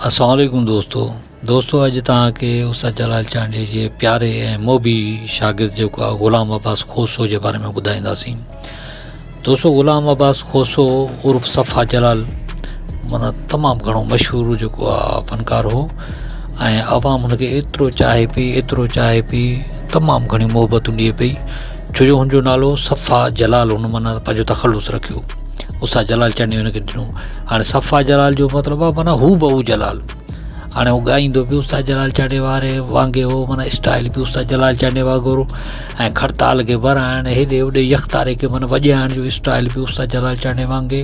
اسلام عليڪم دوستو دوستو اڄ توهان کي استاد جلال چانڊيي جي پياري ۽ موبي شاگرد جيڪو آهي غلام عباس کوسو جي باري ۾ ٻڌائينداسين دوستو غلام عباس کوسو عرف صفا جلال معنی تمام گهڻو مشهور جيڪو آهي فنڪار هو ۽ عوام هن کي ايترو چاهي پئي ايترو چاهي پئي تمام گهڻيون محبتون ڏئي پئي ڇو جو هن جو نالو صفا جلال هن معنی پنهنجو تخلص رکيو استاد جلال چانڊيي هن کي ڏنو هاڻي صفا جلال جو مطلب آهي معنيٰ هو بهو جلال هاڻي هو ڳائيندو به استاد جلال چانڊيي واري وانگي هو معنيٰ اسٽائل به استاد جلال چانڊيي وانگر هو ۽ کڙتال کي ورائڻ هيڏي هوڏي يڪتاري کي معنيٰ وڄائڻ جو اسٽائل به استاد جلال چانڊيي وانگي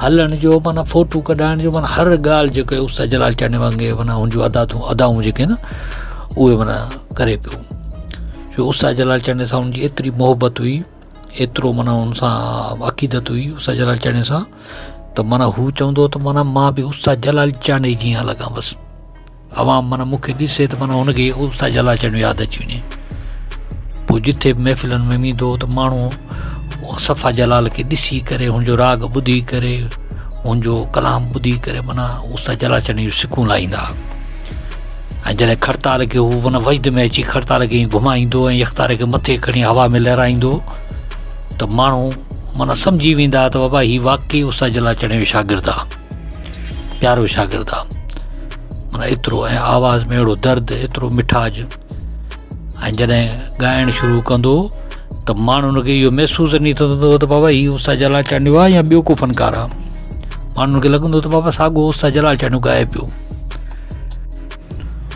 هلڻ جو معنيٰ فوٽو ڪڍائڻ جو معنيٰ هر ڳالهه جيڪو استاد جلال چانڊيي وانگي معنيٰ هن جون اداتون ادائون جيڪي آهن اهي معنيٰ ڪري پيو جو استاد جلال چانڊيي سان هن جي ايتري محبت هئي ايترو معنيٰ هن سان عقيدت هئي استاد جلال چانڊيي سان ته معنيٰ هو چوندو هو ته معنيٰ مان به استاد جلال چانڊيي جيئن لڳان بس عوام معنيٰ مون کي ڏسي ته معنيٰ هن کي استاد جلال چانڊيو ياد اچي وڃي پوء جتي به محفلن ۾ ويندو هو ته ماڻهو صفا جلال کي ڏسي ڪري هن جو راڳ ٻڌي ڪري هن جو ڪلام ٻڌي ڪري معنيٰ استاد جلال چانڊيي جون سڪون لاهيندا هئا ۽ جڏهن کڙتال کي هو معنيٰ وجد ۾ اچي کڙتال کي ائين گهمائيندو ۽ يڪتاري کي مٿي کڻي هوا ۾ لهرائيندو ته ماڻهو معنيٰ سمجهي ويندا ته بابا هي واقعي استاد جلال چڻي جو شاگرد آ پيارو شاگرد آ معنيٰ ايترو ۽ آواز ۾ اهڙو درد ايترو مٺاج ۽ جڏهن ڳائڻ شروع ڪندو ته ماڻهن کي اهو محسوس نه ٿيندو ته بابا هي استاد جلال چانڊيو آ يا ٻيو ڪو فنڪار آ ماڻهن کي لڳندو ته بابا ساڳو استاد جلال چانڊيو ڳائي پيو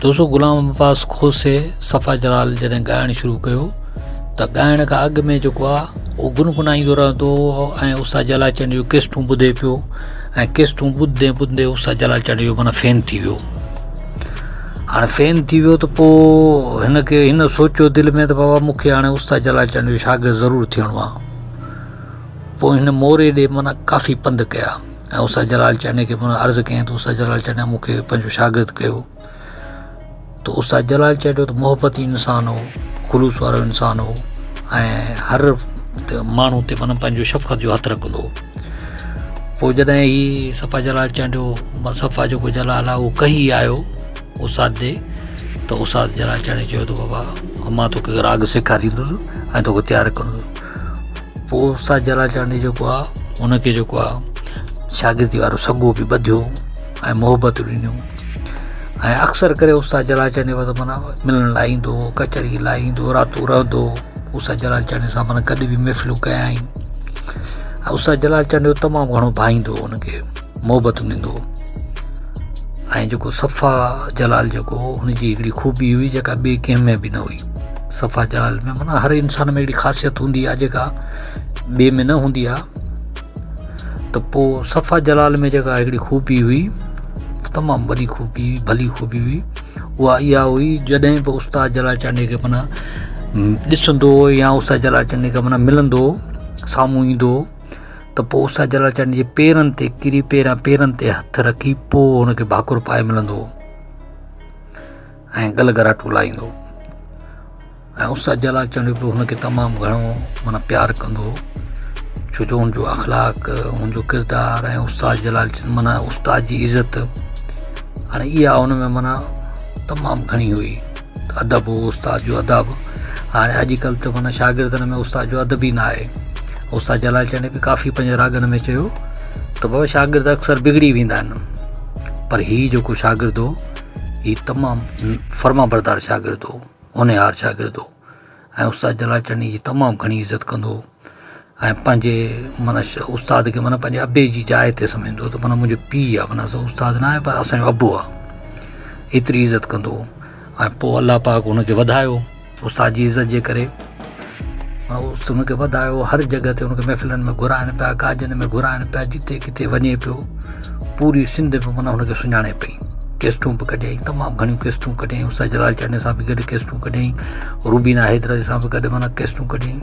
دوستو غلام عباس کوسي صفا جلال جڏهن ڳائڻ شروع ڪيو ته ڳائڻ کان اڳ ۾ جيڪو آ اهو گنگنائيندو رهندو هو ۽ استاد جلال چانڊيو جون ڪيسٽون ٻڌي پيو ۽ ڪيسٽون ٻڌندي ٻڌندي استاد جلال چانڊيو جو معنيٰ فين ٿي ويو هاڻي فين ٿي ويو ته پوء هن کي هن سوچيو دل ۾ ته بابا مونکي هاڻي استاد جلال چانڊيو جو شاگرد ضرور ٿيڻو آ پوء هن موري ڏي معنيٰ ڪافي پنڌ ڪيا ۽ استاد جلال چانڊيي کي معنيٰ عرض ڪيائين ته استاد جلال چانڊيا مون کي پنهنجو شاگرد ڪيو ته استاد جلال چانڊيو ته محبتي انسان هو خلوص وارو انسان هو ۽ هر ماڻهو تي معنيٰ پنهنجو شفقت جو هٿ رکندو هو پوء جڏهن هي صفا جلال چانڊيو صفا جيڪو جلال آهي اهو ڪهي آيو استاد ڏي ته استاد جلال چانڊيي چيو ته بابا مان توکي راڳ سيکاريندس ۽ توکي تيار ڪندس پوء استاد جلال چانڊيي جيڪو آ ان کي جيڪو آ شاگردي وارو سڳو به ٻڌيو ۽ محبت ڏنيون ۽ اڪثر ڪري استاد جلال چانڊيي وٽ معنيٰ ملڻ لاء ايندو هو ڪچهري لاء ايندو هو راتو رهندو هو استاد جلال چانڊيي سان معنيٰ گڏ به محفلون ڪيائين ۽ استاد جلال چانڊيو تمام گهڻو ڀائيندو هو ان کي محبتون ڏيندو هو ۽ جيڪو صفا جلال جيڪو هو هن جي هڪڙي خوبي هئي جيڪا ٻئي ڪنهن ۾ به نه هئي صفا جلال ۾ معنيٰ هر انسان ۾ هڪڙي خاصيت هوندي آهي جيڪا ٻئي ۾ نه هوندي آهي ته پوء صفا جلال ۾ جيڪا هڪڙي خوبي هئي تمام وڏي خوبي هئي ڀلي خوبي هئي اها اها هئي جڏهن به استاد جلال چانڊيي کي معنيٰ ڏسندو هو يا استاد جلال چانڊيي کي معنيٰ ملندو هو سامهون ايندو هو ته پوء استاد جلال چانڊيي جي پيرن تي ڪري پيران پيرن تي هٿ رکي پوء هن کي ڀاڪر پائي ملندو هو ۽ گل گراٽو لائيندو هو ۽ استاد جلال چانڊيو به هن کي تمام گهڻو معنيٰ پيار ڪندو هو ڇو جو هن جو اخلاق هن جو ڪردار ۽ استاد جلال معنيٰ استاد جي عزت هاڻي اها هن ۾ معنيٰ تمام گهڻي هئي ادب هو استاد جو ادب هاڻي اڄڪلهه ته معنيٰ شاگردن ۾ استاد جو ادب ئي نه آهي استاد جلال چانڊيي به ڪافي پنهنجي راڳن ۾ چيو ته بابا شاگرد اڪثر بگڙي ويندا آهن پر هي جيڪو شاگرد هو هي تمام فرما بردار شاگرد هو هونهار شاگرد هو ۽ استاد جلال چانڊيي جي تمام گهڻي عزت ڪندو هو ۽ پنهنجي معنيٰ استاد کي معنيٰ پنهنجي ابي جي جاء تي سمجهندو هو ته معنيٰ منهنجو پيء آهي معنيٰ اسان استاد نه آهي پر اسانجو ابو آهي ايتري عزت ڪندو هو ۽ پوء الله پاڪ هن کي وڌايو استاد جي عزت جي ڪري هن کي وڌايو هر جڳهه تي هن کي محفلن ۾ گهرائن پيا ڪاڄن ۾ گهرائن پيا جتي ڪٿي وڃي پيو پوري سنڌ ۾ معنيٰ هن کي سڃاڻي پئي ڪيسٽون به ڪڍيائين تمام گهڻيون ڪيسٽون ڪڍيائين استاد جلال چانڊيي سان به گڏ ڪيسٽون ڪڍيائين روبينا حيدر سان به گڏ معنيٰ ڪيسٽون ڪڍيائين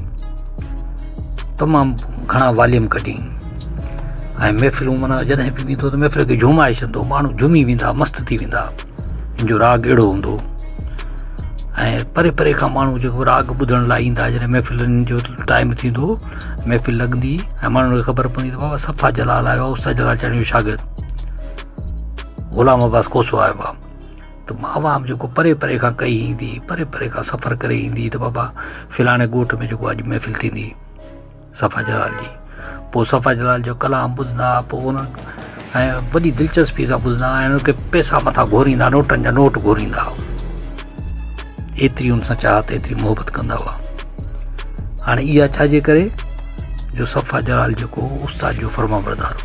تمام گهڻا واليوم ڪڍيائين ۽ محفلون معنيٰ جڏهن به ويندو ته محفل کي جهومائي ڇڏندو ماڻهو جهومي ويندا مست ٿي ويندا هن جو راڳ اهڙو هوندو ۽ پري پري کان ماڻهو جيڪو راڳ ٻڌڻ لاء ايندا جڏهن محفلن جو ٽائيم ٿيندو محفل لڳندي ۽ ماڻهن کي خبر پوندي ته بابا صفا جلال آيو آهي استاد جلال چانڊيو جو شاگرد. غلام عباس کوسو آيو آ ته عوام جيڪو پري پري کان ڪهي ايندي پري پري کان سفر ڪري ايندي ته بابا فلاڻي ڳوٺ ۾ جيڪو اڄ محفل ٿيندي صفا جلال جي پوء صفا جلال جو ڪلام ٻڌندا پوء ان ۽ وڏي دلچسپي سان ٻڌندا ۽ ان کي پئسا مٿان گهوريندا نوٽن جا نوٽ گهوريندا ايتري ان سان چاهت ايتري محبت ڪندا هئا هاڻي اها ڇا جي ڪري جو صفا جلال جيڪو استاد جو فرما بردار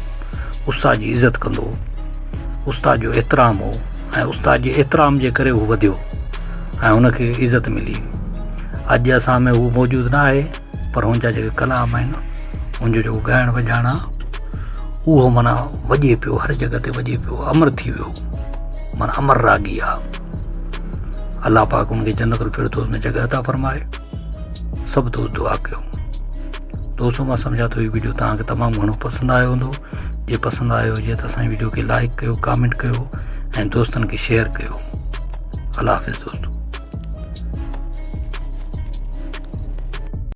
هو استاد جي عزت ڪندو هو استاد جو احترام هو ۽ استاد جي احترام جي ڪري هو وڌيو ۽ هن کي عزت ملي اڄ اسان ۾ هو موجود نه آهي پر هن جا جيڪي ڪلام آهن هن جو جيڪو ڳائڻ وڄائڻ آهي اهو معنيٰ وڄي پيو هر جڳهه تي وڄي پيو امر ٿي ويو معنيٰ امر راڳي آهي الله پاڪ ان کي جنت الفردوس ۾ جڳهه عطا فرمائي سڀ دوست دعا ڪيو دوستو مان سمجھان ٿو هي ويڊيو توهان کي تمام گهڻو پسند آيو هوندو جي پسند آيو هجي ته اسان ويڊيو کي لائڪ ڪيو ڪامينٽ ڪيو ۽ دوستن کي شيئر ڪيو الله حافظ دوستو.